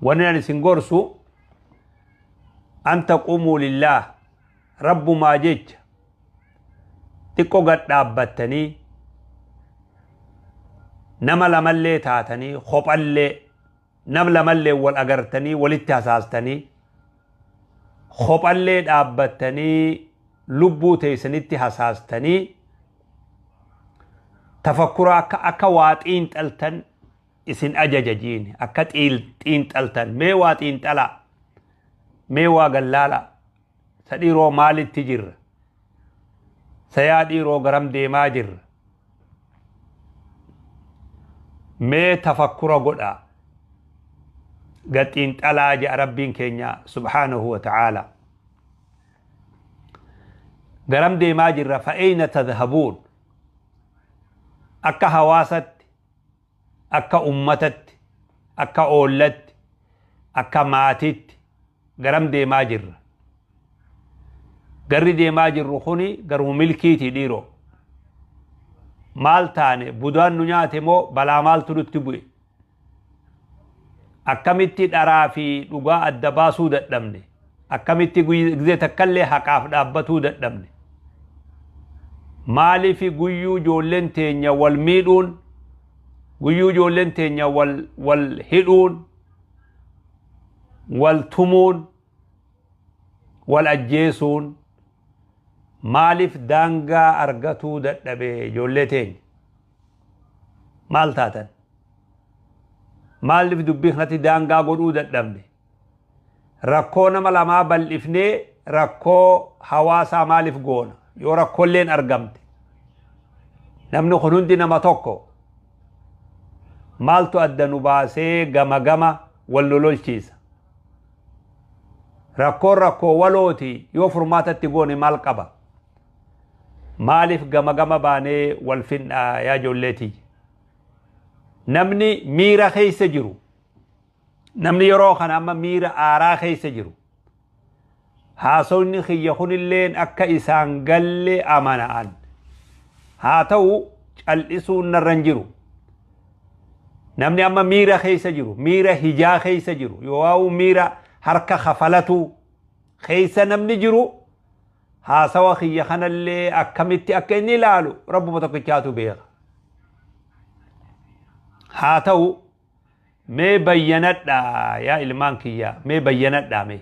Wanni ani isin gorsu an taquumuu lillaah, rabbumaa jecha xiqqo gad dhaabbattanii, nama lamallee taatanii, kophallee nam lamallee wal agartanii walitti hasaastanii, kophallee dhaabbattanii lubbuu teessanitti hasaastanii, tafakkura akka waa xiinxaltan isin ajaja jiin. Akka xiinxaltan, mee waa xiinxalaa, mee waa gallaalaa. Sa dhiiroo, maalitti jirra? Sayaa dhiiroo, garam deemaa jirra? Mee tafakkura godhaa, gad xiinxalaa jedha Rabbiin keenya subhaanahu wa ta'aala. Garam deemaa jirra? Fa'eeyna tadhabuun? Akka hawaasatti, akka ummatatti, akka oollatti, akka maatitti garam deemaa jirra? Garri deemaa jirru kuni garuma milkiiti dhiiroo? Maal taane? Budaan nu nyaate moo balaa maaltu nutti bu'e? Akkamitti dharaa fi dhugaa adda baasuu dadhabne? Akkamitti gizee takkallee haqaaf dhaabbatuu dadhabne? Maaliif guyyuu ijoolleen teenya wal miidhuun, guyyuu ijoolleen teenya wal hidhuun, wal tumuun, wal ajjeesuun maaliif daangaa argatuu dadhabe? Ijoollee teenya maal taatan? Maaliif dubbii kanatti daangaa godhuu dadhabne? Rakkoo nama lamaa bal'ifnee rakkoo hawaasaa maaliif goona? Yoo rakkoolleen argamte, namni kun hundi nama tokko. Maaltu adda nu baasee gama gama wal lololchiisa? Rakkoon rakkoo walooti. Yoo furmaatatti goone maal qaba? Maaliif gama gama baanee wal finnaa? Yaa ijoolleetii, namni miira keessa jiru, namni yeroo kana amma miira aaraa keessa jiru, haasawni kiyya kunilleen akka isaan galle amana'an. Haa ta'u, cal'isuun narra hin jiru. Namni amma miira keessa jiru, miira hijaa keessa jiru, yoo miira harka kafalatu keessa namni jiru, haasawa kiyya kanallee akkamitti akka inni ilaalu Rabbuma tokkichaatu beeka. Haa ta'u, mee bayyanadhaa yaa ilmaan kiyya, mee bayyanadhaa mee.